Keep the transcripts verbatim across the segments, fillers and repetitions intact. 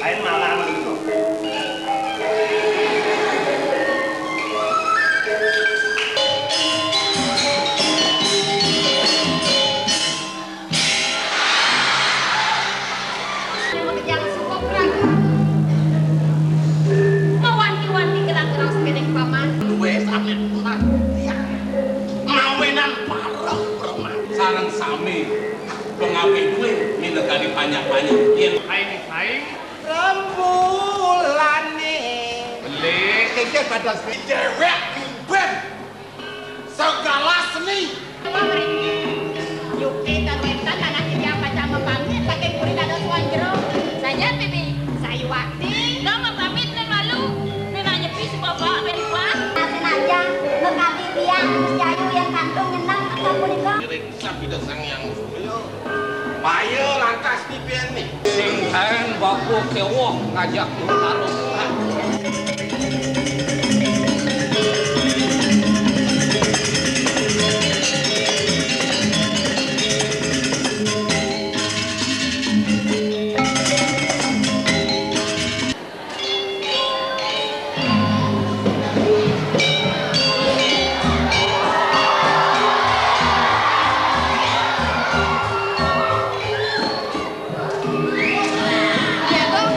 Lain malam itu. Yang makejang sukop ragu. Mawanti-wanti gerang-gerang sepedek paman. Luwes alit punah tiang. Mawinan parah preman. Sareng sami pengawe duwe minakadi panjak-panjak. Yen aing-aing Rembulane. Beli. Kengken pada dewek ben. Segala seni. Apa mriki? Yukti tan wetan anak titiang pacang mapamit saking puri dados wong jero. Saja pibi sayuwakti. Dong mapamit ning malu. Ning nyepi si bapak meriwah. Nasin aja, mekadi tiang Gus Jayu yang kantung nyenang teka punika. Ngiring sabda Sang Hyang Surya. Payo langkas dipeni. Sing kaen baku kewong ngajak taruh. Iya, Gung.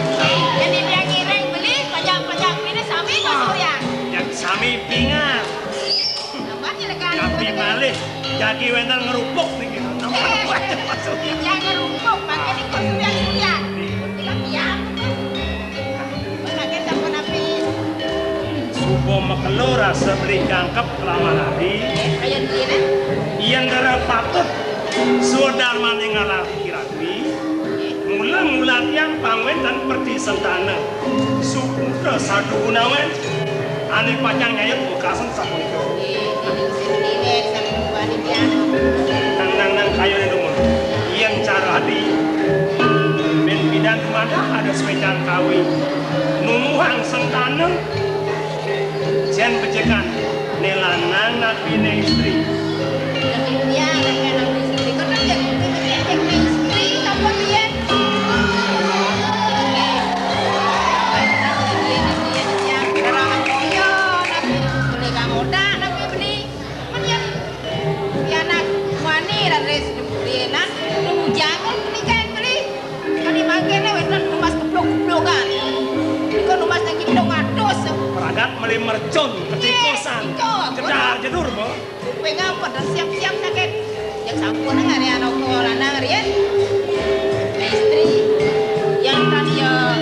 Yen titiang ngiring beli, pajak-pajak rene sami, Mas Surya. Yen sami pingan. Nambah nyelekan. Tapi malih jagi wenten ngerupuk niki. Nambah, Mas Surya. Titiang ngerupuk, pakai ning Mas Surya, Surya. Titiang diam. Pakai sampun api. Suba makelo rasa beli jangkep kelawan adi. Kaya dene. Yen dara patut swadarmane ngalah kirati, mula-mula tiang pangwenten perti sentana. Suputra sadu gunawan, ane pacang nyayut wekasan sapunika. Nang, nang, nang, kayune dumun. Yen cara adi, ben pidan tumadah ada swecan kawi. Numuhang sentana, jen pecekan, ne lanang napi ne istri. Iya, napi ne istri. Kan cek, cek, cek ne istri, sapa piye? Iya, napi boleh kang oda, napi beli. Men yen pianak wani raris riyenan, nunggu jangan pernikahan beli. Kali mangkene wenten numbas keblok-keblokan. Iku numbas nang kidung atus. Pragat meli mercon, ketikusan. Iya, iya. Jedar jedur, Bo. Kowe ngapa dah siap-siap sakit? Yang sampun ngare anak lanang riyen. Istri. Yang kan ya,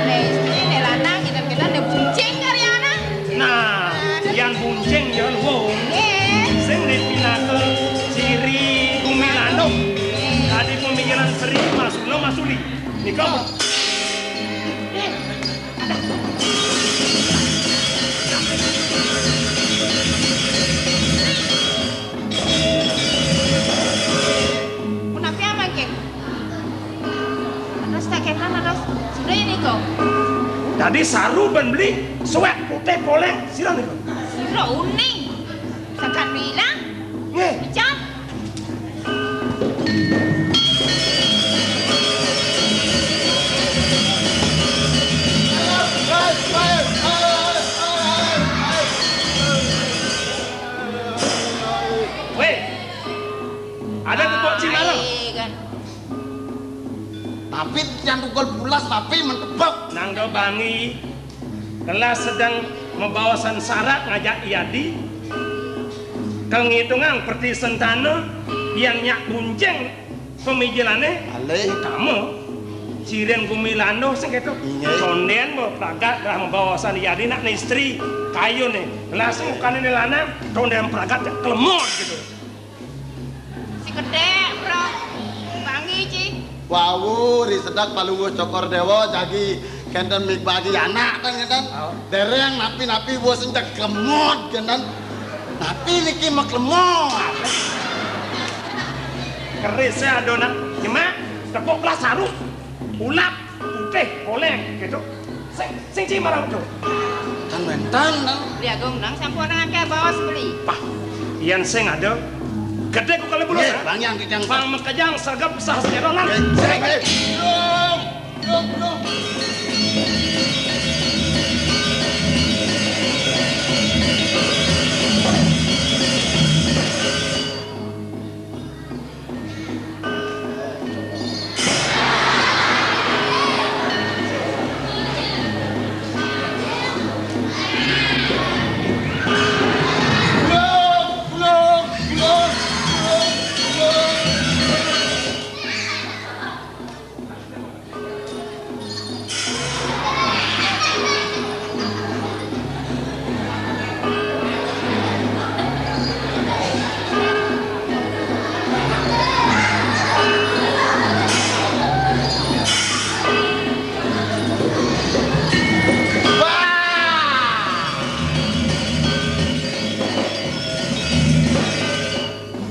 istri, lanang, kita, kita ada buncing kari anak. Nah, yan buncing ya luwung. Nggih. Sing dipinaka ciri Gumilanung. Nggih. Dadi pemikiran Sri Masuna Masuli. Nika. Punapi mangkin? Terus tak kekan, terus sira nika. Dadi saru ben beli, suwek putih poleng, sira nika. Sira uning. Sakan bilang. Nggih. Ican. Weh, ada tepuk cimarang. Ai, kan. Tapi yang tukul pulas tapi mentebak. Nang do bangi, kelas sedang membawasan syarat ngajak Iyadi. Kengitungan perti sentana yang nyak bunceng pemijilane. Alih. Kamu, cirin Gumilanung sing ketu. Iya. Tonden mau pragat dah membawasan Iyadi nak istri kayu nih. Kelas bukan ini lanang, tonden pragat ya kelemot gitu. Si gedek, bro. Bangi, Ci. Wau, ri sedek Palungguh Cokor Dewa jagi Kénten mik bagi anak kan kénten. Oh. Déréng napi-napi wus entek klemot kénten. Napi niki mah klemot? Keris saya adonan. Nyemak, tepuk belah saru. Ulap, putih, poléng, gitu. Sing, sing ci marang to. Kan wénten, Nang. Beli Agung, Nang, sampun akéh baos beli. Pah, yén sing ada, gedé ku kalih bulus. Nggih, ya? Bang Yang Kijang. Pang makejang sregep sah sejeronan. Nggih, nggih, nggih. Blung, blung, blung.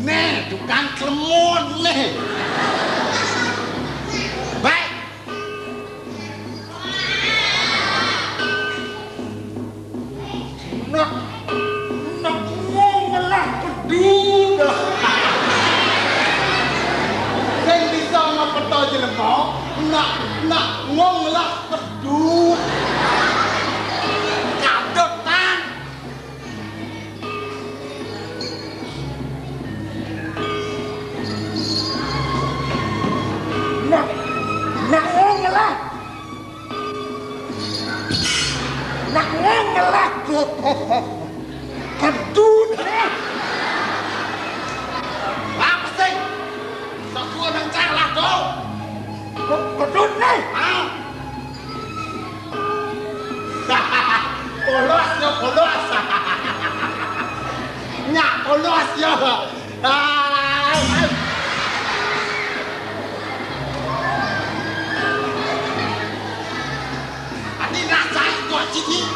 Né, tukang klemot né. Baik. Nak, nak wong ngelah pedhut. Sing bisa mapeta jelema, nak, nak wong ngelah pedhut. Kadut, Tan. Nak, nak wong ngelah. Nak wong ngelah. Kedut. Apa sih? Satu orang salah tuh. Kedut nih. Ah. Polos ya, polos. Nyak polos ya. Ah, ah. Ati rasai kok siki.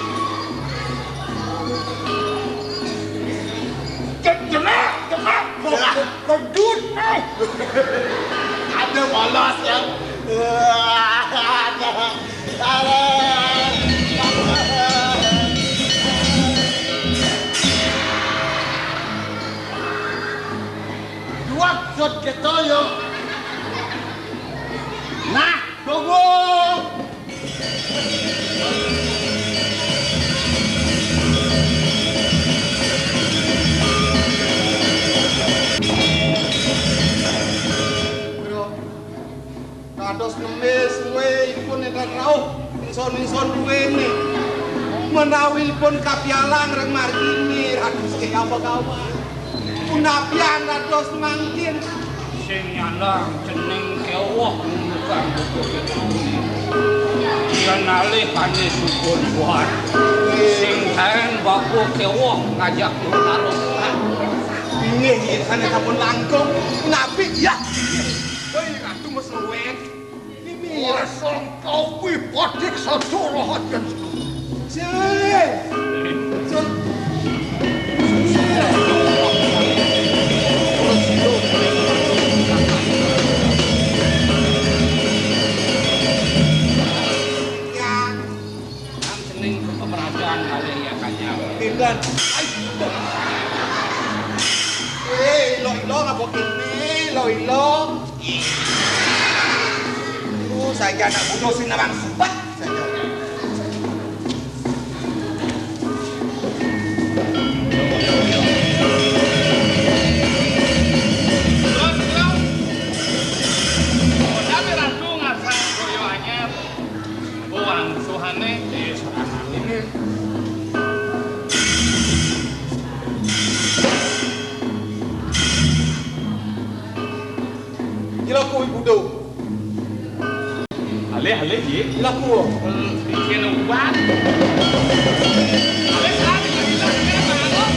Ke-, kena, kena. Ko-, ko-, kodut, eh. Ada polos ya. Ah, ada. Duwat sut kéto yo. Nah, tunggu. Bro. Kados nembé suwé ipun nénten rauh ingsun-ingsun duwéné. Menawi ipun kapialang ring marginé, rados kéya begawan. Punapian dados mangkin? Sing nyandang cening kéweh nundukang buku kéweh. Yén alih ané subur buat. Sing taén baku kéweh ngajak tarung. Inggih, inggih, sané sampun langkung. Punapi? Ya. Hei, Ratu Mesruwet. Mimi. Ora sangka kuwi patik sadurung rahajen. Sing. Sun. Ya. Nang cening pemerasan kalih ya kanyang. Pinten? Ai. Eh, ilo-ilo ngapa kene? Ilo-ilo. Oh, saiki anak muda sing nawang sepet saja. Tapi langsung asal boyo anyar. Wangsuhane. Kira kuwi budho. Alih, alih, Ji. Kira kuwi. Hmm, bikin ubat. Alih, alih, alih, alih, alih.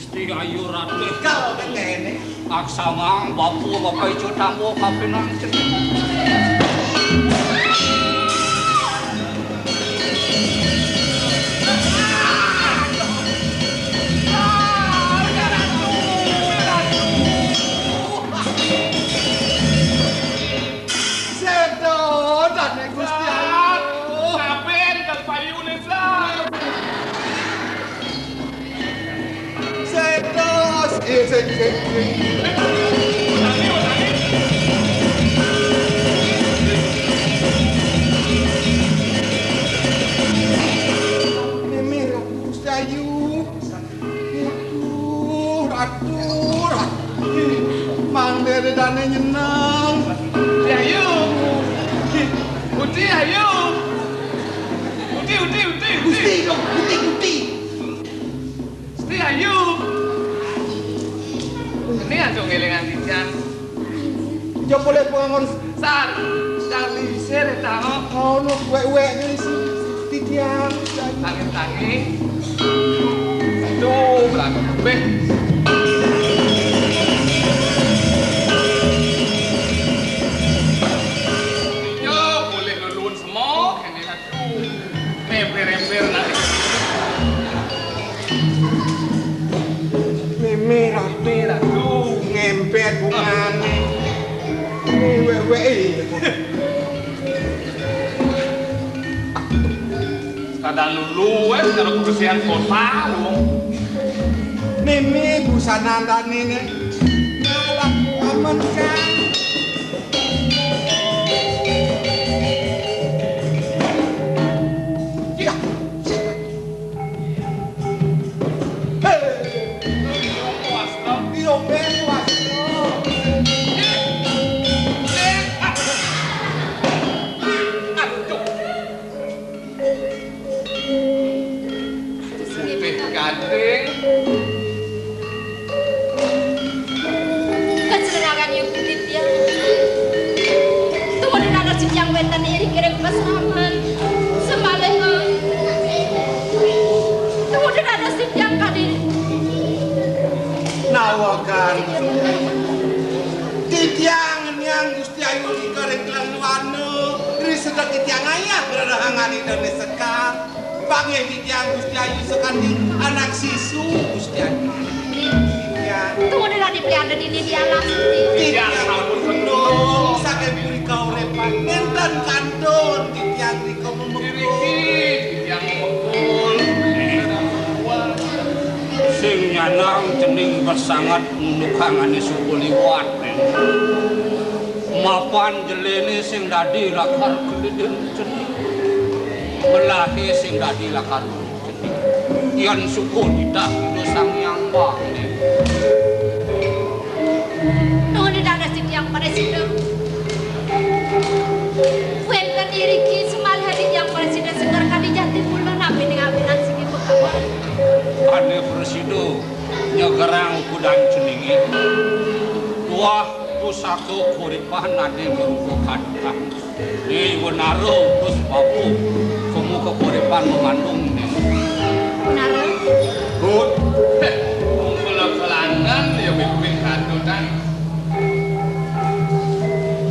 Gusti Ayu Ratih. Kal kéné. Aksamang bapa bapa ijo tambo kapinang cening. Sedo, dane Gusti Ayu. Saben kang payune, Sat. Sedo, sing, sing, sing, sing. Mimih, Gusti Ayu. Aduh, aduh, aduh. Mang Dere dane nyeneng. Ayu. Uti, ayu. Uti, uti, uti, uti. Gusti, dong, uti, uti. Gusti Ayu. Ini aja ngelingan titiang. Jebule pengangon. Sar, sar lisir, tango. Ono wek-wek ngisi titiang. Tangi-tangi. Duh, belakang. Beh. Yo, boleh nulun semua, kene. Aduh. Ember-ember nanti. Mimih, Ratu. Mimih, Ratu. Ngempet bungane. Ini wek-wek. Kadang lulu, eh, karo kebersihan kota, lu. Mimih, busana danine. Malah aman, kan? Putih gading. Kasenengan ibu titiang. Tumuju dados titiang wénten iri kiring pasraman. Semaliha. Tumuju dados titiang kadi. Nawegan. Titiang niang Gusti Ayu nika ring Klenwana. Ri sedek titiang ayah rerehangane dene sekar. Panggih titiang Gusti Ayu sakadi anak sisu Gusti Ayu. Titiang. Tumuju dadi pianda dini di alas. Titiang sampun penuh saking puri kauripan. Nenten kantun titiang rika memekul. Titiang memekul. Sing nyandang cening pasanget nunukangane suku liwat. Mapan jelene sing dadi lakar keliden cening. Melahe sing dadi lakar cening. Yan suku titah Ida Sang Hyang Wali. Nuwun dados titiang presida. Wénten iriki semalih titiang presida seger kadi jati kula napi ning awinan sing begawan. Ane presida nyegerang kudan ceninge. Tuah pusaka kuripan ane mirupa kadukan. Ni wenara utus babu kemu kekuripan mengandung ni. Wenara. Rut. Heh, mung kula kelangan ya mimpi kadukan.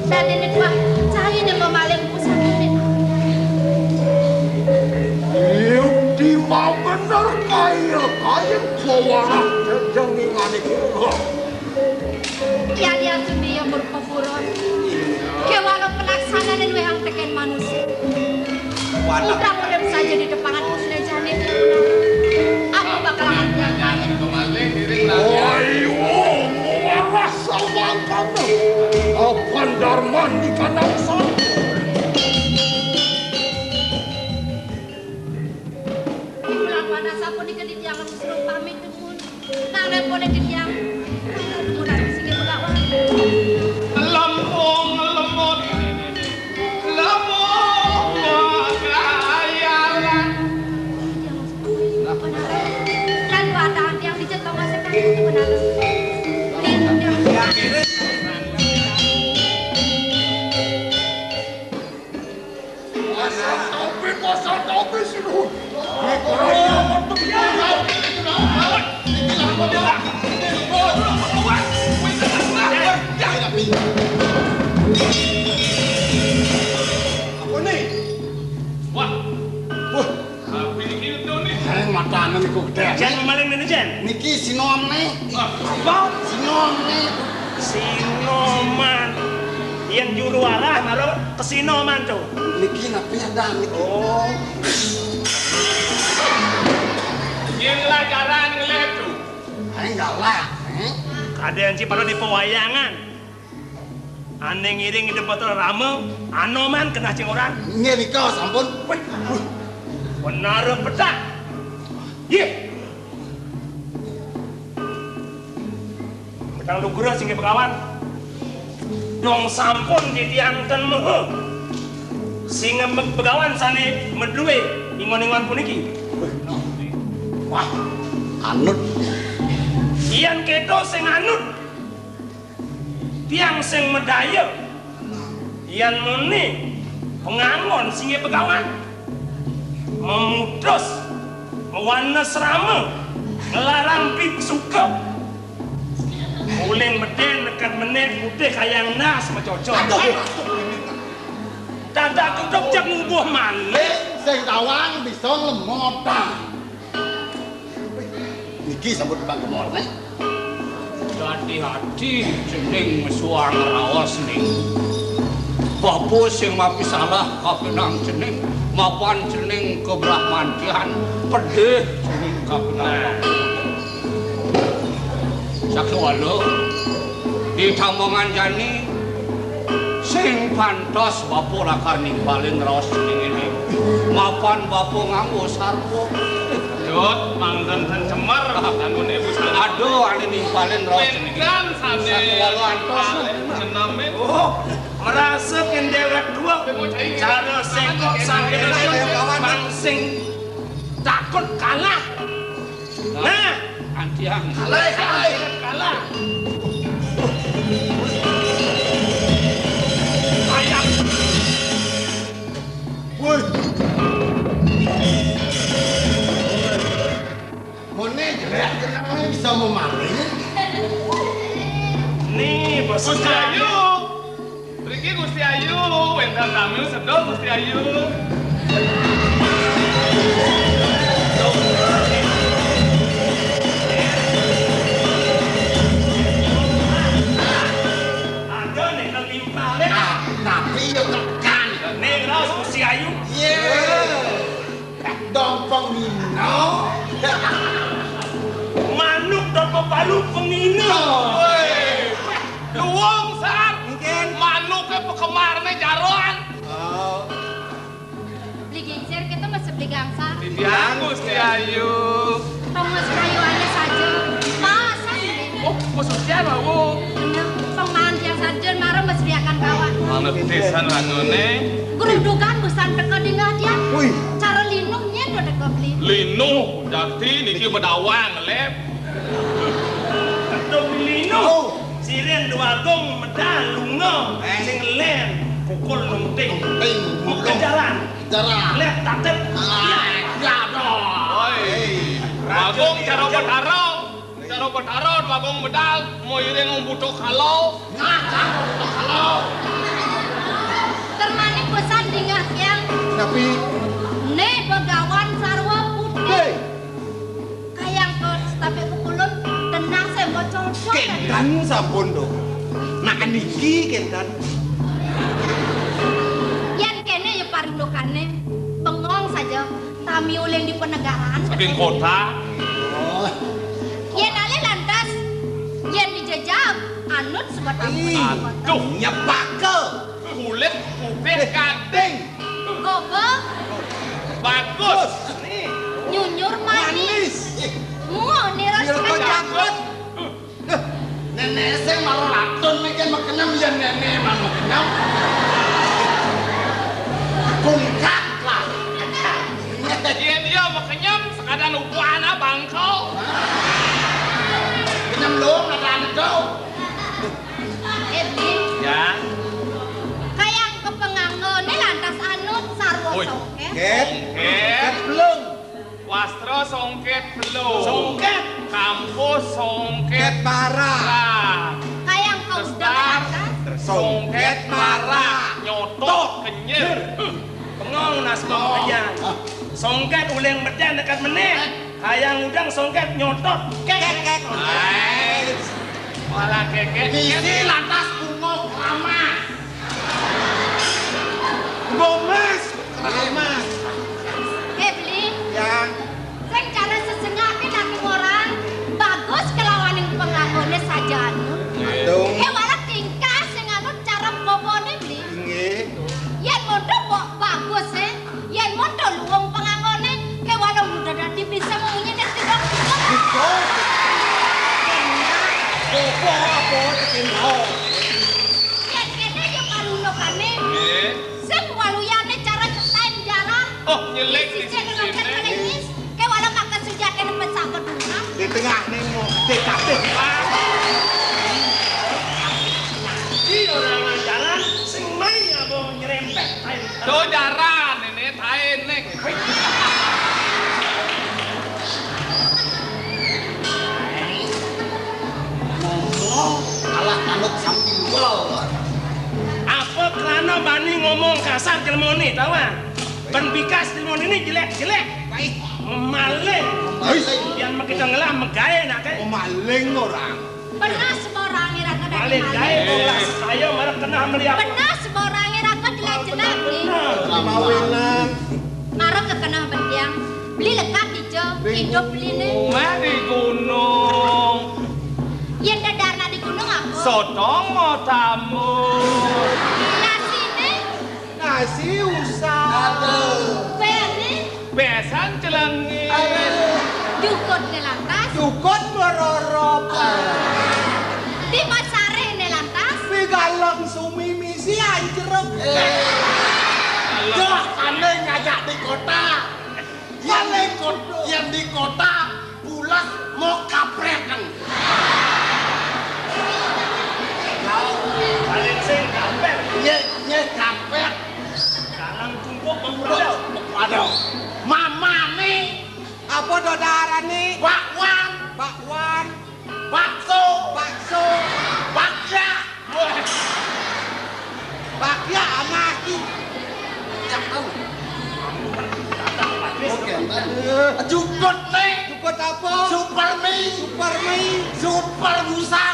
Dadine kuah cahine memaling pusaka ni. Yuk di bener kaya kaya pewarah jengingane kula. Yadi asuni ya murka purun. Kewala pelaksanane luwih teken manusia. Udah urip saja di depan hatinya jane. Apa bakal akan diapain? Ayo, marah sama kamu. Apa Darman di kandang sana? Bulan panas aku nih ke di tiang suruh pamit. Nang repone titiang. Mudah sing begawan. Lempung lemut. Lempung kayalan. Lan watang tiang dicetong sekali itu benar. Lintang. Pasang topi, pasang topi, sini. Ini kurang ajar. Anu niku gedé. Jén maling né, Jén? Niki sinomné. Apa? Sinomné. Sinoman. Yén juru arah mara kesinoman to. Niki napi ada niki? Oh. Yén lajaran ngelétu. Ayo enggak lah, eh? Kadén sing pada di pewayangan. Ané ngiring Ida Batra Rama, anoman kenah cing orang. Nggih nika sampun. Wih, wih. Benar petak. Yeh. Petang lugra singgih Begawan. Dong sampun titiang ten mehe. Singgih Begawan sané madué ingon-ingon puniki. Wah, anut. Yén kéto sing anut. Tiang sing madaya, yén muni panganggon singgih Begawan, mamutus, mawana srama, nglarang piksuka, uling medén neked menék putih kayang nas macocok. Aduh. Dadak tutup cek ngubuh malih. Sing tawang bisa nglemot. Niki sampun panggemorné. Dadi ati cening suang raos ning bapa sing mapisalah kapinang cening mapan cening kebrahmantian pedih cening kapinang bapa. Sakéwala di tambangan jani sing pantes bapa lakar nimpalin raos cening ini mapan bapa nganggo sarwa. Dot, mangken ten cemer, dangun ibu salah. Aduh, ané nimpalin raos cening. Wénten sané sakéwala antos. Ngename. Oh, merasa kén déwék dua. Cara sengkok sané mangsing takut kalah. Nah, antian. Kalah, kalah, kalah. Ayam. Woi. Mone jelek kenapa bisa mau maling? Nih, bos. Gusti Ayu. Mriki Gusti Ayu, wénten tamu sedo Gusti Ayu. Ada nih kelimpah. Nah, tapi yo tekan. Nih, raos Gusti Ayu. Iya. Dong pengino. Manuk dong bepalu pengino. Woi. Luwung, Sar. Mungkin. Manuké pekemarné jaroan. Oh. Beli gingsir, kita masih beli gangsar. Titiang, Gusti Ayu. Tong Mas Ayu aja saja. Pas aja. Oh, khususnya, Bu. Bener. Tong mangan tiang saja, mara masih akan kawan. Manut pisan ragone. Gerundukan busan teka dingah dia. Wih. Cara linuh nyén do teka beli. Linuh, dakti niki bedawang, Lep. Aduh, linuh. Oh. Sirin dua gong medal lunga. Eh. Sing len pukul nunting. Nunting, pukul. Kejaran. Kejaran. Lep tatet. Ah, ya dong. Oi. Bagong cara Betara. Cara Betara bagong medal mau iring butuh kalau. Nah, butuh kalau. Termanik pesan dingah tiang. Tapi né begawan sarwa putih. Hei. Kayang ke setapi pukulun tenang saya mau cocok. Kénten sampun do. Nah niki kénten. Yén kéné ya parindukané. Bengong saja. Tami uling di penegaraan. Saking kota. Oh. Yén alih lantas, yén dijejab, anut sebab ampun. Aduh, nyepake. Kulit putih gading. Gogo. Bagus. Nyunyur manis. Manis. Mua nira. Nira cakep. Nenek sing malah latun mikir makenyem ya nenek mah makenyem. Bungkak lah. Yén dia makenyem sekadar ubuhan abang kau. Kenyem lu ada anu kau. Édi. Ya. Kayang kepenganggoné lantas anut sarwa. Woi. Songkét. Songkét. Songkét belum. Wastra songkét belum. Songkét. Kampus songkét. Songkét parah. Parah. Kayang kau star songkét parah. Nyotok kenyir. Bengong nas bengong aja. Songkét uling medén dekat menit. Dang songket nyotot. Kek, kek, kek. Ais. Malah kek, kek. Misi lantas bunga keramas. Gomes. Keramas. Eh, Bli. Ya. Sing cara sesengake daging orang bagus kelawaning penganggone sajane. Aduh. Kewala tingkah sing anut cara bapane, Bli. Inggih. Yen mondho kok bagus, eh. Yen mondho luwung penganggone, kewala muda dadi bisa munyi nek tidak. Betul. Apa, apa, tekan mau. Yen kene yo karunokane. Nggih. Sing waluyane cara cetaen jaran. Oh, nyelik di sisine. Kewala kake sujatene pesawat. Di tengah nemu, di kabeh. Iya, ora ngajaran, sing mai apa nyerempet, ayo. Do jaran, ini taene. Ngomong, alah manut sambil gol. Apa krana bani ngomong kasar jelmane, tawa? Ben bikas jelmane ini jelek-jelek. Baik. Memaling. Baik. Yang makita ngelah megawe nak kae. Memaling orang. Bener semorang ira ke dadi maling. Maling kae, wong lah saya marep kena melihat. Bener semorang ira ke jelek-jelek ni. Bener. Mawinan. Marep ke kena bendiang. Beli lekat ijo, hidup beli ni. Mari gunung. Yen dadar nak di gunung apa? Sotong mau tamu. Nasine? Nasi usah. Aduh. Bene? Besan celengi. Aduh. Jukut ne lantas? Jukut merorop. Di pasare ne lantas? Di galeng sumi misi anjruk. Eh. Dah, ane ngajak di kota. Yang di kota, yang di kota, pulas mau kapreken. Paling sing kaprek. Nye, nye kaprek. Sekarang tunggu mau. Aduh. Mamane. Apa dodarane? Bakwan. Bakwan. Bakso. Bakso. Bakya. Bakya anaki. Yang tahu. Oke, tahu. Jukut ne. Jukut apa? Super mi. Super mi. Super busa.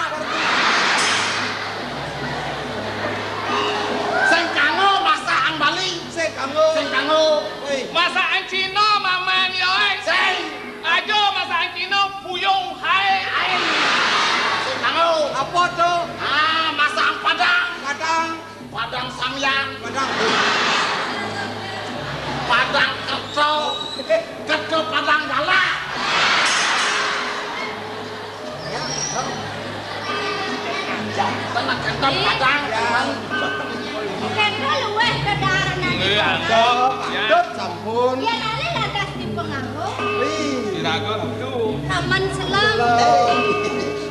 Sing kanggo masakan Bali. Sing kanggo. Sing kanggo. Woi. Masakan Cina, Maman, yo, eh. Sing. Aja masakan Cina, puyung hai ai. Sing tahu. Apa to? Ah, masakan Padang. Padang. Padang Samyan. Padang. Padang Kerto. Kerto Padang Galak. Jantan, jantan Padang, jantan. Kena luweh kedarenan. Nggih, aduh, ya. Aduh, sampun. Yen ale lantas dipenganggo. Wi. Diraga kudu. Taman selam. Selam.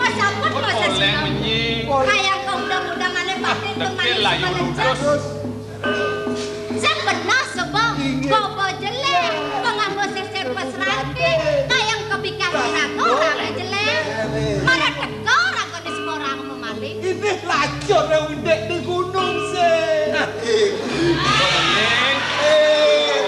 Pas sampun masa oleh selam. Menyi. Kayang keundang-undangane batin. Ah, tekil lah, yuk, semelencat. Sing bener sebab. Inggih. Bapa jelek, penganggo sisir mesrake, kayang kepikas raga ora jelek. Marang teka ragane semorang memaling. Ini lacur yang ndek di gunung sih. Ning. Eh.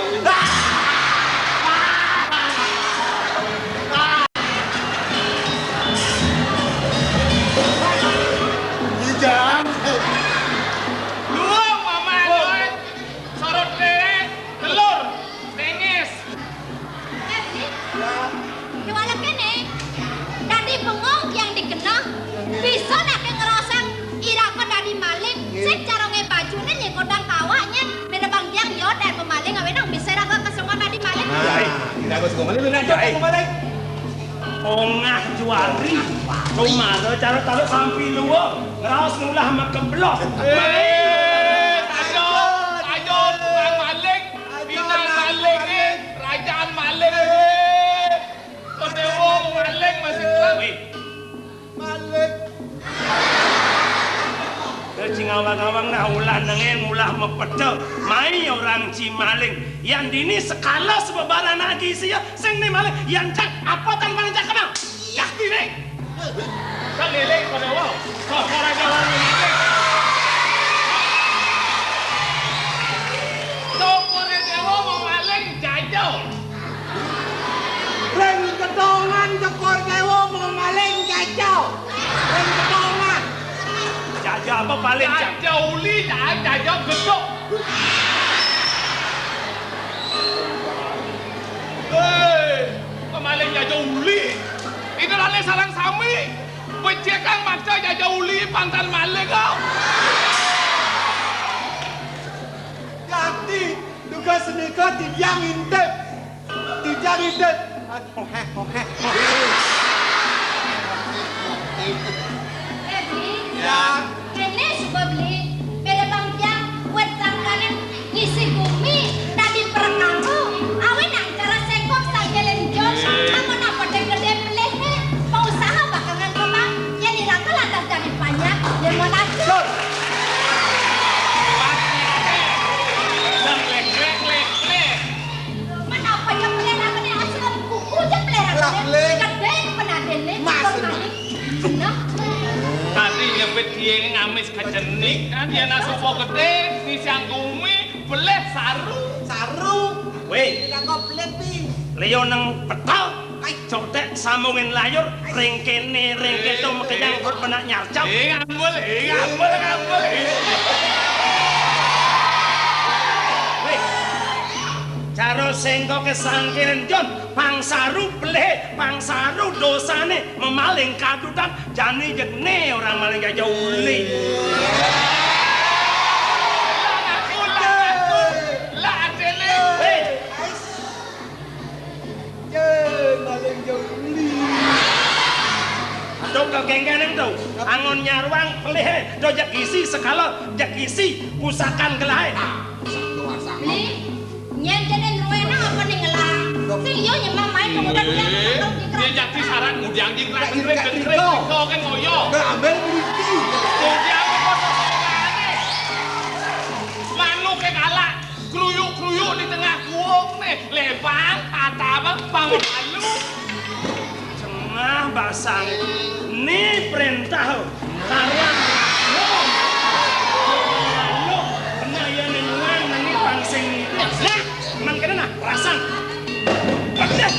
Ijang. Luwung, Mama, luwung. Sorot dhewe, telur, tengis. Eh, Bli. Ya. Kewala kene. Dadi bengong yang dikenal. Bisa nak ngerasa ira kok dadi maling. Nggih. Sing carane bajune nyengkotang kawaknya. Beda bang tiang yo dan pemaling awe nang bisa ira kok kesongan dadi maling. Nah, ira kok kesongan dadi maling. Ongah juari. Cuma cara taluk sampi luwung. Ngraos ngulah makebloh. Eh, ayo, ayo, tukang maling. Pinang maling, eh. Kerajaan maling, eh. Kodewo maling masih tetap. Wih. Maling. Cing awang-awang nah ulah nengeng, ulah mepeda. Mai orang ci maling. Yang dini sekala sebab barang lagi sia, sing ni maling. Yang cak apa tan paling cak kenal? Yakti ni. Kan lele pada wau. Kau orang jalan ni. Kau orang dewa mau maling jajal. Reng ketong. Apa paling ja- Jaja uli, ja-, jaja geduk. Hei, pemaling jaja uli. Ini lali sareng sami. Becik kang maksa jaja uli, pantan maling kok. Ganti, tugas nika titiang ngintip. Titiang ngintip. Oheh, oheh, oheh. Eh, Bli. Ya. Kéné suba, Bli. Béda bang tiang wit sangkané ngisi gumi dadi prekara. Awinang cara sengkok sangkilin jos, amun apa dé gedé pelihé, pengusaha bakal nganggé bang. Yén iraga lantas dadi panjak, yén mau tajur. Tur. Bang, lék, lék, lék, lék. Menapa ya peliharané asal kuku aja peliharané. Lah, Bli. Gedé penadéné, Mas, tur maling. Nah. Tadi nyebit kiye ngamis kecenik, kan ya nasupa gedé, ngisiang gumi, belih saru. Saru. Wéh. Tidak kau pelit, Pi. Liya nang petol. Ai. Coktek sambungin layur, ring kéné, ring kéto, eh, makenyang eh, kok penak nyarcap. Eh, ngambul, eh, ngambul, ngambul, eh. Wéh. Cara sengkoké sangkilin jon, pang saru belih, pang saru dosané, memaling kadutan, jani jegné orang maling jaja uli. Lah, ngaku, lah, ngaku. Lah, adéné. Wéh. Yé, maling jaja uli. Aduh, kegenggenan to. Angon nyaruang pelih, do jeg isi sekala, jeg isi pusakan gelahé. Bli, nyén jani ruwéna apa ning ngelah? Sing yo nyemam main kemudian dia ngetok di. Dia jadi syarat ngudiang jingkrak, jingkrak, jingkrak, jingkrak, kan ngoyo. Ambil mriki. Ngudiang apa? Manuké kalah. Kruyuk-kruyuk di tengah guwung nih, lé bang, kata bang, bang malu. Cengah basang, ni perintah, karyan, malu, kena ya ning wan, nang ni pangsing. Nah, man kena nah, rasang. Pedes.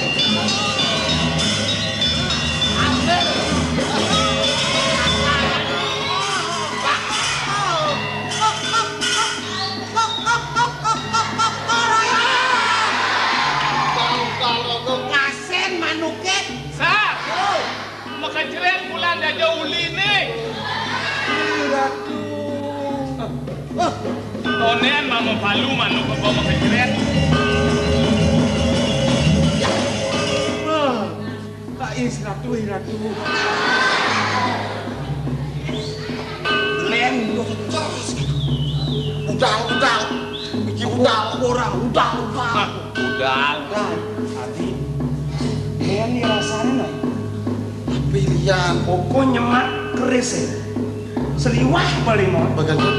Ngasen manuké. Sah. Makejrét bulan jaja uliné. Ih, Ratu. Tonén mama balu manuk apa makejrét. Wah. Kak Is, Ratu, Ratu. Lén, terus, terus. Udal, udal. Iki udal, ora, udal, udal. Hah, udal. Lah, adi. Lén ni rasane, no. Tapi liyan. Pokok nyemak keris, ya. Seliwah paling, no. Bagan, Bang.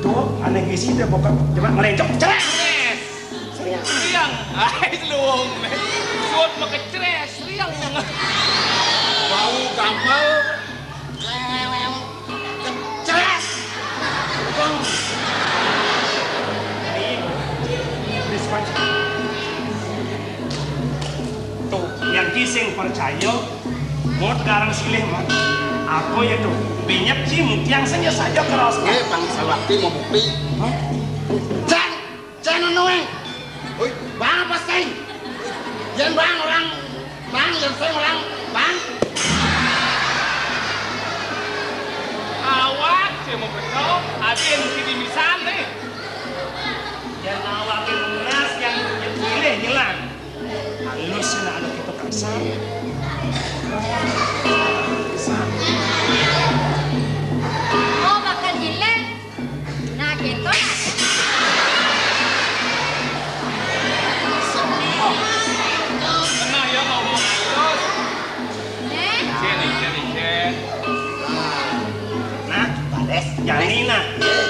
Tuh, aneh isi deh, pokok nyemak ngelencok. Cerak. Seriang. Seriang. Ai, luwung. Suut makecres, seriang. Bau gampal. Kecres. Bang. Ini, ini sponge. Tuh, yang ki sing percaya, mot garang silih, mot. Apa ya tuh? Minyak ci mutiang saja saja keras. Eh, Bang Salwakti mau bukti. Hah? Cen! Cen ono wae. Hoi, Bang apa sing? Yen Bang orang, Bang, yen sing orang, Bang. Awak sing mau beto, ati mesti dimisan nih. Yen awake ngeras, yang pilih nyelang. Halus nak ada kita kasar. Oh, bakal gila. Nah, gitu. Tenang ya, ngomong halus. Eh? Sini, sini, sini. Nah, bales. Jani, nah.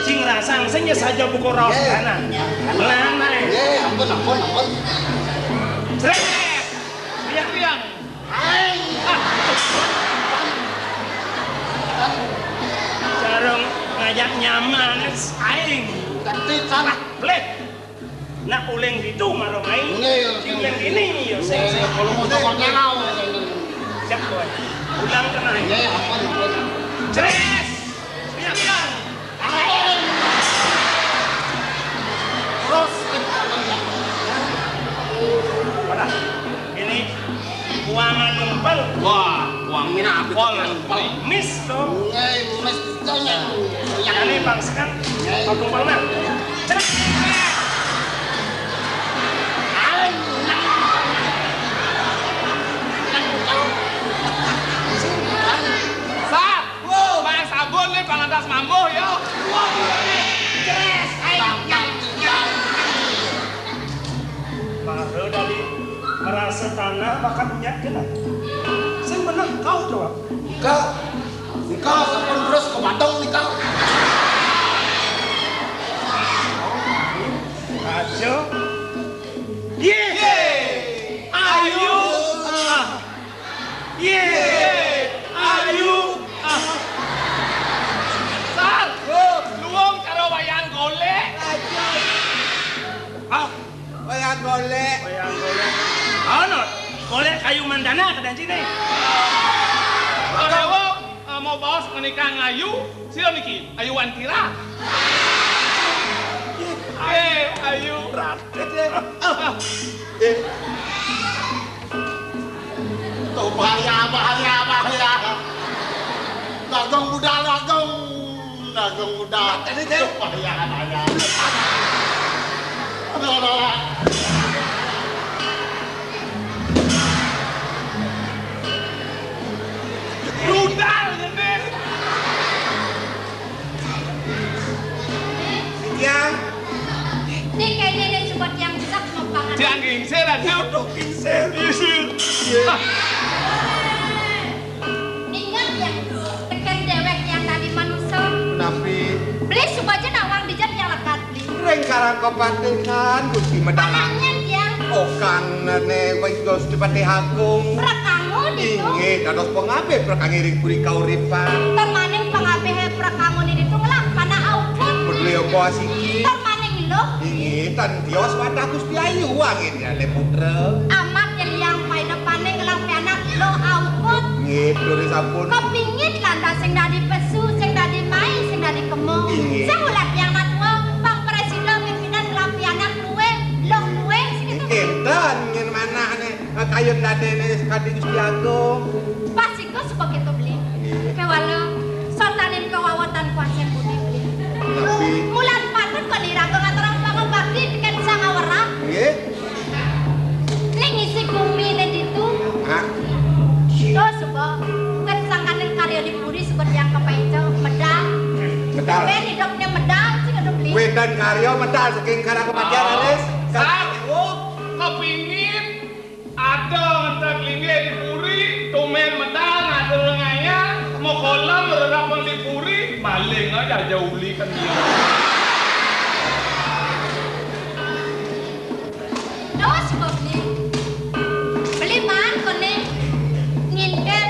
Sing rasang, sing ya saja buku raos, eh, kanan. Nah, nah. Eh, ampun, ampun, ampun. Srek. Riang, riang. Aing. Sarung ngajak nyaman, aing. Ganti salah. Bleh. Nak uling ditu maro aing. Nggih, ya. Sing uling ini, ya, sing, nggih, sing. Kalau mau tokol nyangau. Siap, boy. Ulang tengah. Nggih, ampun, ampun. Ceres. Siap. Wah, wangi. Pol, mis to. Ngai, mis to, ngai. Yang ini bangsa kan, Pak Kumpul, nah. Cek. Sat, Bang Sabun nih pangantas mambuh, yo. Baru dari merasa tanah bakal punya kena. Sing bener kau coba. Kau, kau sampun terus ke Padang nih kau. Aja. Ye. Ayu. Ah. Ye. Ayu. Ah. Sar. Luwung karo wayang golek. Ah. Wayang golek. Wayang golek. Ono. Golek kayu mandana kedan sini. Ora, eh, mau baos menikah ngayu, sira niki, Ayu Wantira. Eh, Ayu. Ratet, eh. Ah. Eh. Tuh, bahaya, bahaya, bahaya. Dagang budal, dagang. Dagang budal. Tadi, teh. Tuh, bahaya, bahaya. Aduh, aduh, aduh. Budal, gede. Tiang. Ini kayaknya ini cuma tiang besar mau pangan. Tiang gingsir aja. Tiang tuh gingsir. Gingsir. Ingat ya, teken dewek yang tadi manusia. Napi? Beli suba aja nawang dijak yang lekat beli. Ring karang kepatingan Gusti Medal. Panangan ya. Okang nene wis Gusti Patih Agung. Prekangu ditu. Inggih, dados pengabih prekangi ring puri kauripan. Termaning pengabih prekangu ditu ngelah mana aupun. Bedli apa asiki? Termaning lo. Inggih, tan tios wadah Gusti Ayu angin ya le putra. Amat ya liang paina paning ngelah pianak lo aupun. Nggih, duri sampun. Kepingit lantas sing dadi pesu, sing dadi mai, sing dadi kemo. Inggih. Sing ulat yang natua, pang presida pimpinan ngelah pianak luwe, lo luwe, sing itu. Inggih, dan ngin manah ne, kayun dadene sekadi Gusti Agung. Pas iku suka kita beli. Inggih. Kewala, sotanin kewawetan kuasen budi beli. Napi? Mulan patut kok diraga ngaturang pangabakti tiket sangawara. Nggih. Ning isi gumi ne ditu. Hah? Tuh, suba. Wit sangkaning karya di puri, suba tiang kepaica, medal. Medal. Ben idupne medal, sing ada beli. Wetan karya medal saking karang kepatian, Aris. Sang, oh, kepingin ada ngentek linggih di puri, tumen medal ngatur ngaya, mau kolam rerapang di puri, maling aja, aja uli kan dia. Dos kok ni. Beli man kok ni. Ngintip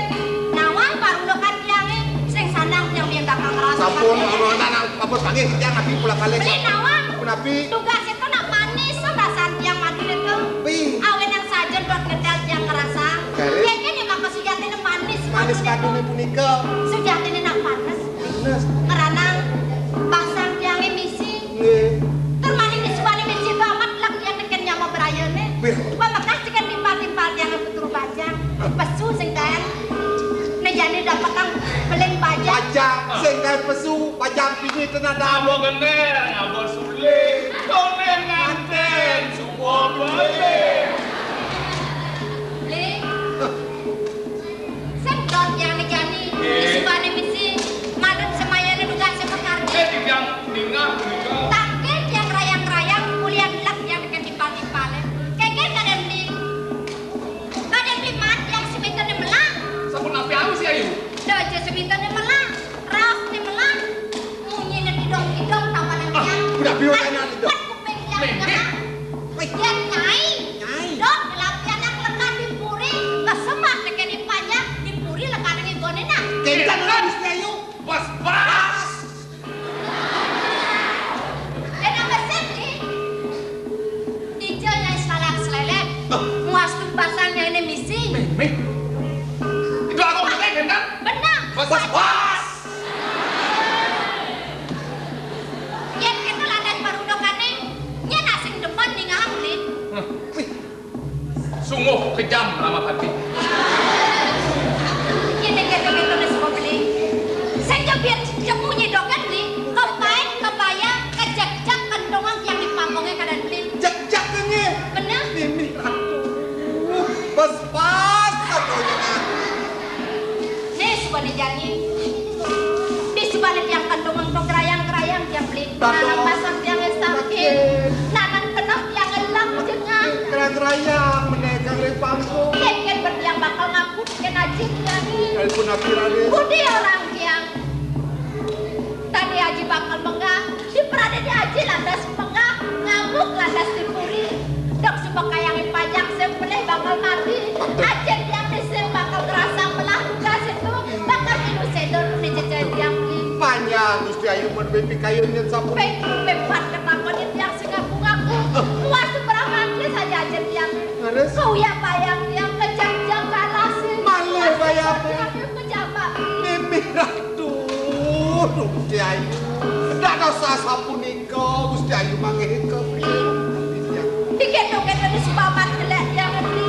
nawang parundukan tiange sing sanang tiang biyen bakal ngrasa. Sampun, pakai. Ampun, ampun, panggih tiang napi pula kalih. Beli nawang. Ampun, napi? Tugas itu nak manis, perasaan tiang mati itu. Pi. Awen yang sajen dot ngedal tiang ngerasa. Garis. Kayaknya nih maka sujatine manis. Manis mati itu. Kadune punika. Sujatine nak panes. Panes. Ngeranang pasang tiange misi. Nggih. Tur maning disuwani misi amat lek yen neken nyama brayane. Wih. Pamekah sing timpal-timpal tiang petur bajang. Pesu sing kaen. Nek jane dapetang beling bajang. Bajang sing kaen pesu, bajang pini tenadan. Ngaba gender, ngaba suling. Tone nganten, suwa balik. Bling. Sing dot yang nejani, nggih. Disubane misi, madep semayane duga sepekardi. Eh, tiang ningah punika. Tangkil tiang rayang-rayang, mulian lek tiang teken timpal-timpale. Keker kadang beli. Kadang beli mat yang semitene melang. Sampun api awis ya, Yu? Dojo semitene melang, raos ne melang. Munyine didong-didong tawanan tiang. Ah, udah bilang enak itu. Kuping tiang. Wih. Yen nyai, nyai. Dot ngelah pianak lekan di puri, kesemak nekeni panjak, di puri lekan nang ibone nah. Kencang lah, Gusti Ayu. Bas, bas. Yen apa sih, Bli? Dija nyai selalang selelek. Muas tumpasan nyai ne misi. Meh, meh. Itu aku ngerti, kencang. Benar. Bas, bas, bas. Yen kita lantas parundukane, yen asing demen ningahang, Bli. Wih. Sungguh kejam nama hati. Jani. Di sebalik tiang kandungan to gerayang-gerayang tiang beli. Aduh. Nanang pasang tiang sakit. Sakit. Nanang kenep tiang elang jenengan. Gerayang-gerayang menaikkan dari panggung. Tiang kan bertiang bakal ngaku tiang aji tiang. Kalaupun api raden. Budi orang tiang. Tadi aji bakal mengang. Di pradé di aji lantas pengah, ngamuk lantas dipuri. Dok suba kayang pajak sing pelih bakal mati. Ajin tiang di sing bakal ngerasa belah tugas itu, bakal milu sedot di cecen tiang ki. Panjang Gusti Ayu men bepi kayun nyen sapu. Pek, pek pat ketakonin tiang sing ngaku-ngaku. Puas seberang mati saja ajin tiang. Leres. Kau ya bayang tiang kejang-jang kalah sih. Malu bayang. Tiang kejambak. Mimih Ratu, Gusti Ayu. Ndak dosa sapunika, Gusti Ayu manggih ka. Dikit-dikit ini sepamat kelek tiang beli.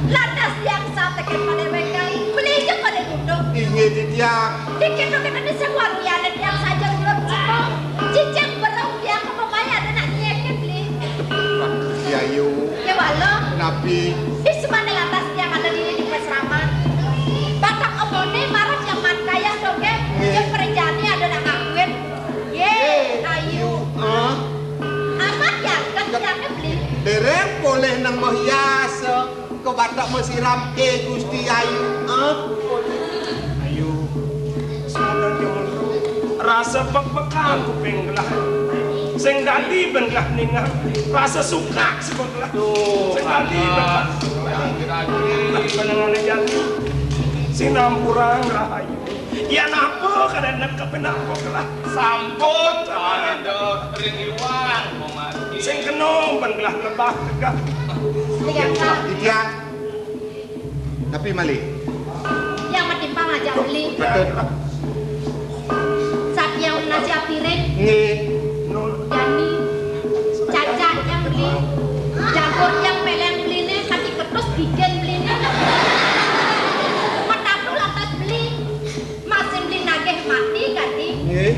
Lantas tiang satekin pada wekan. Beli aja pada duduk. Inggih, titiang. Dikit-dikit ini semua tiang saja belum cukup. Cicing berung tiang kepemaya ada nak nyekin beli. Gusti Ayu. Ya, walau. Napi? Di semana lantas tiang ada di, di pasraman. Batang omone marah yang man kaya soge. Nggih. Yang perjani ada nak ngakuin. Ye, Ayu. Ah. Amat ya, kan tiangnya beli. Dereng boleh nang mahias. Ke batak mesiram, eh, Gusti Ayu. Ah. Ayu. Semoga dia mundur. Rasa bek-bekan kuping gelah. Sing dadi ben gelah ningal. Rasa suka sebut gelah. Duh, sing dadi ben gelah. Panjenengane jati. Sinampura rahayu. Yan apa kadang nek kepenak kok gelah. Sampun, aduh, ring iwang, pemati. Sing kena ben gelah lebah tegah. Tiang, Kak. Tiang. Tapi malih. Yang matimpang aja beli. Betul. Sat yang nasi piring. Nggih. Jani. Cacak yang beli. Jagur yang peleng beli nih, kaki ketus bikin beli nih. Mataku lantas beli. Masih beli nagih mati, kati. Nggih.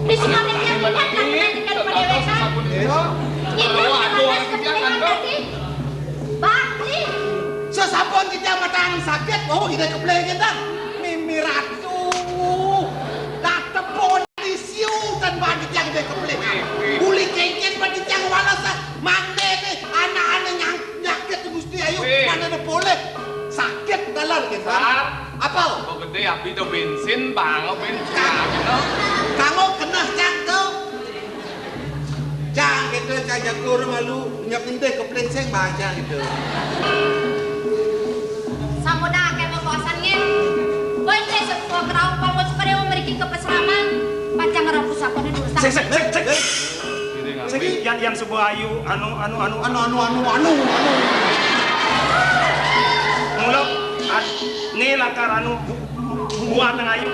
Di sekolah yang minat, kan, dengan dengan pendewekan. Nggih. Ini lantas kepentingan, kati. Bakti. Sesampun titiang matang sakit, oh, ida kepleh kita. Mimi Ratu. Datepon isiu dan bagi tiang ida kepleh. Uli kengken bagi tiang walas, ah. Mande nih, anak-anak nyang nyakit Gusti Ayu, mana ada boleh. Sakit dalam kita. Sar. Apa? Kok gede api do bensin, Bang? Bensin. Kanggo keneh cang to. Cang gitu, cang jago orang malu, nyap nindih ke plingsing, Bang, cang gitu. Sampun dah, kayak mau puasan, nggih. Boy, saya suka kerau, Bang, mau supaya mau meriki ke peseraman. Pancang rabu sampun dulu. Sik, sik, sik, sik. Sik, yang, yang sebuah ayu, anu, anu, anu, anu, anu, anu, anu, anu. Mula, ah, ni lakar anu, bu-, bu-, buat nang ayu.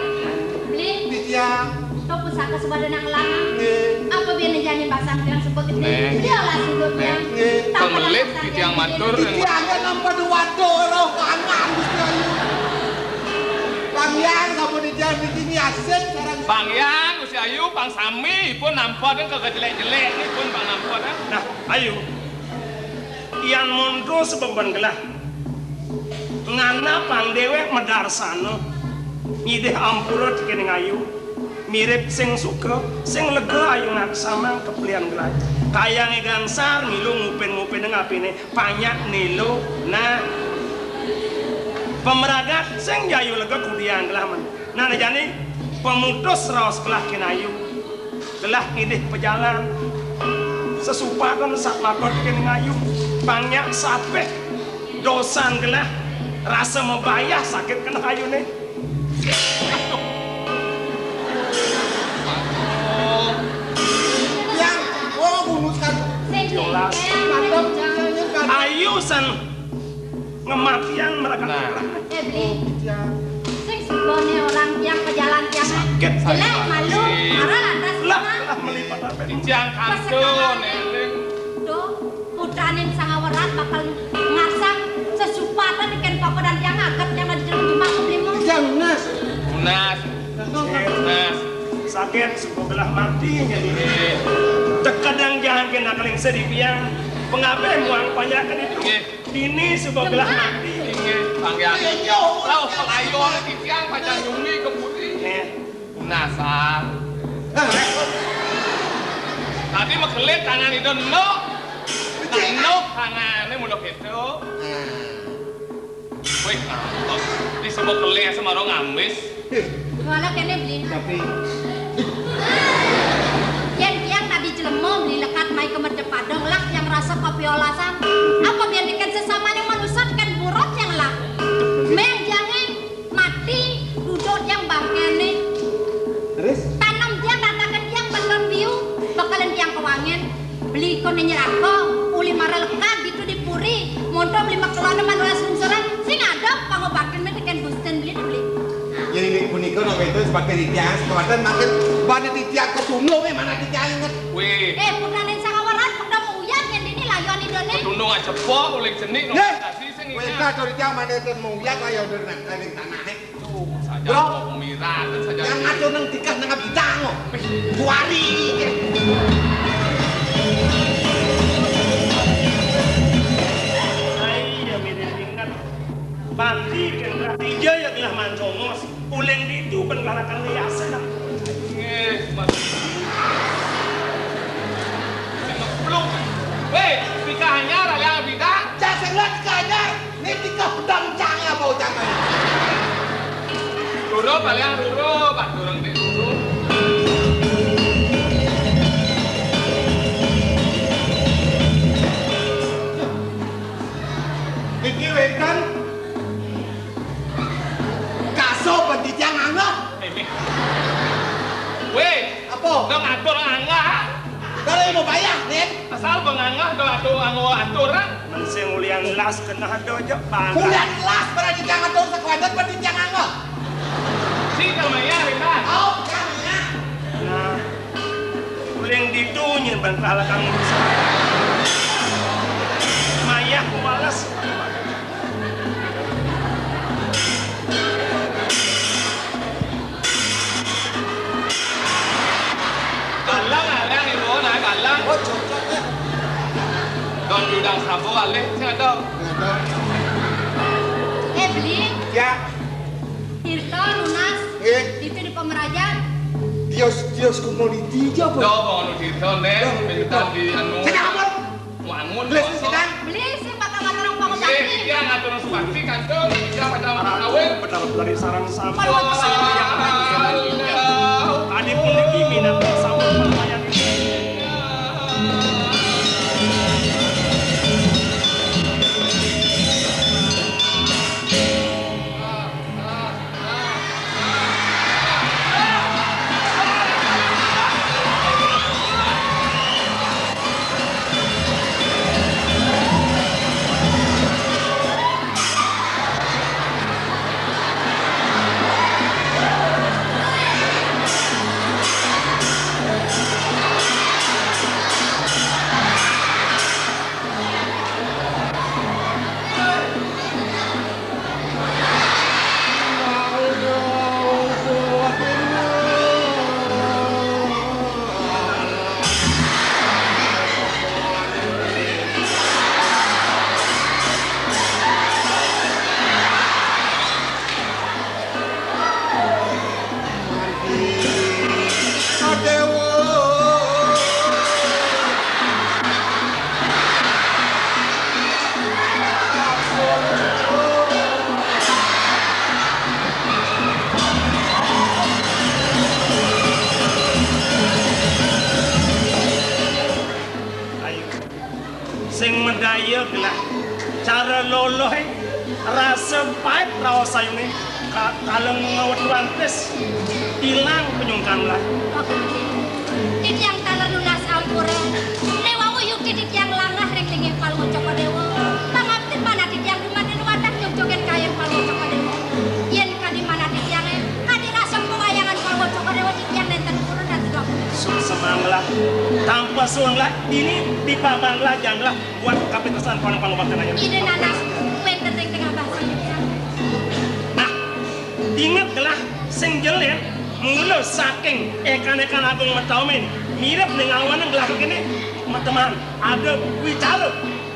Beli. Beli tiang. Kau pusaka sebadan nang lanang. Nggih. Apa biar nejani basang tiang sebut itu? Neng. Dia lah sebut tiang. Neng. Nggih. Tanpa Pemelit, pasang tiang tiang matur. Beli tiang kan nampak dua doh, roh kanan, Gusti Ayu. Bang Yang, kamu di jalan di sini asik, sekarang. Bang Yang, Gusti Ayu, pang sami, ipun nampa den kagak jelek-jelek, ipun pang nampa den. Nah, ayu. Yan monto sebeben gelah. Ngana pang dewek madarsana. Ngidih ampura tekening ayu. Mirip sing suka, sing lega ayu ngaksamang keplian gelah. Kayange gansar milu ngupin-ngupin ngapine. Panyak nilu, nah. Pemeragat sing jayu lega kudian gelah men. Nah, jani pemutus raos gelah kinayu. Gelah ngidih pejalan. Sesupadan sat makot ken ngayu. Panyak sapeh dosan gelah. Rasa mabayah sakit kena ayune. Yang, oh, bunus kan. Sing Jolas. Mantap. Ayu san ngematian mereka. Nah. Eh, Bli. Yang. Sing sebone orang yang pejalan tiang. Sakit. Jelek, malu, marah lantas. Lah, lah, melipat apa? Ijang kantun, eling. Tuh. Putraning sangaweran bakal ngasang sesupatan ken papa dan tiang aget yang ada di dalam jumah kublimu. Yang nas. Nas. Nas. Sakit suku gelah mati jadi. Nggih. Tekadang jangan kena keling sedih piang. Pengabe muang panjakan itu. Nggih. Dini suku gelah mati. Nggih. Panggilan. Lah, pelayon titiang pacang nyunggi ka puri. Nih. Punasan. Tadi makelit tangan Ida Enuk. Nah, Enuk tanganné mula kéto. Wih, ngantos. Disebut kelis mara ngambis. Malah kéné, Bli. Tapi yén tiang dadi jelema, Bli, lekad mai ka mercapada, ngelah tiang rasa kapiolasan. Apa buin tekén sesamané manusa tekén buron tiang ngelah. Méh jangé mati, duduk tiang bangkéné. Terus? Tanem tiang, dataken tiang, bekel biu, bekelin tiang kawangin. Beli koné nyeraka, uli mara lekad ditu di puri, monto beli makelana manulis lungsuran, sing ada pangobatan mé tekén Gusten Beli, Beli. Yén inggih punika nawéta sebagai titiang sekawaten mangkin bani titiang katundung, eh, mana titiang inget. Wih. Eh, putrané sangaweran, pedang uyah, yén dini layuan Idané. Katundung aja pok, uling jenik, no. Yé! Tadi sing ingat. Wénta to titiang mana ten muyat layuan dari nang, dari tanah, eh. Tuh, saja. Bro, mau pemiran, saja. Yang ngatur nang tikah nang abidang, oh. Juari. Ai, ya, mirip ingat. Bandi kan berarti iya ya gelah mancongos. Uling ditu kan garakan liase dah. Nggih, Mas. Ngeplung. Wéh, tikah anyar, aliang abidang. Cak sing lihat tikah anyar. Né tikah pedang cangé apa ucapé? Rurup, aliang rurup, Pak, durung dik rurup. Niki wénten kaso pentitiang angah. Eh, Mik. Wéh, apa? Dong atur angah. Kalau mau bayar, Nin. Asal bengangah do atu anggo aturan. Men sing ulian las kena do aja bang. Ulian las berarti jangan atur sekuadat berarti jangan anggo. Si kamaya, Rinda. Oh, kamaya. Nah, uling ditu nyen bang kalah kang urusan. Mayah males. Galang, galang, ibu, nah, galang. Oh, cocok, ya. Don Yudang Sabo, alih, sing ada. Ada. Eh, Beli. Ya. Tirta, Nunas. Eh. Itu di Pemerajan. Tios, tios komoditi aja, Bos. Tuh, mau nu Tirta, Nen. Tuh, minta Tirta. Di anu. Sing apa? Wangun, Beli, kosong. Sing. Beli, sing bakal ngatur pangobati. Iya, iya, ngatur subakti, kantor, iya, pada kawin. Benar dari sarang sampun. Kalau sing yang lagi. Tadi pun lagi minat sampun pelayan. Ayo. Sing madaya gelah cara lolohe, rasa pait raos sayune, ka-, kaleng ngawet wantes, ilang penyungkan lah. Titiang taler nunas ampura. Dewa uyuk titiang langah ring linggih Palwaca Dewa. Pangaptin manah titiang dumaning wadah nyugjukin kayen Palwaca Dewa. Yen kadi manah titiange, kadi rasa pawayangan Palwaca Dewa titiang nenten purun dan suksma. Suksma lah. Tanpa suang lah, dini dipaman lah, jam lah. Buat kapitasan pang-, pangobatan aja. Ida nanas wénten ring tengah basa. Nah, inget gelah sing jelén mula saking ékan-ékan agung mataomin mirip ning awaning gelah kéné mateman ada wicara.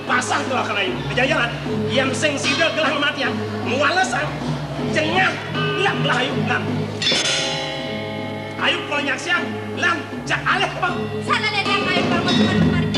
Pasah to ka Ayu. Jangan-jangan, yén sing sida gelah matian, mualesan, jengah, ilang belah Ayu, lan. Ayu pernah nyaksian, lan, jak alih, Bang. Salah lihat yang lain, Bang, cuma kemarin.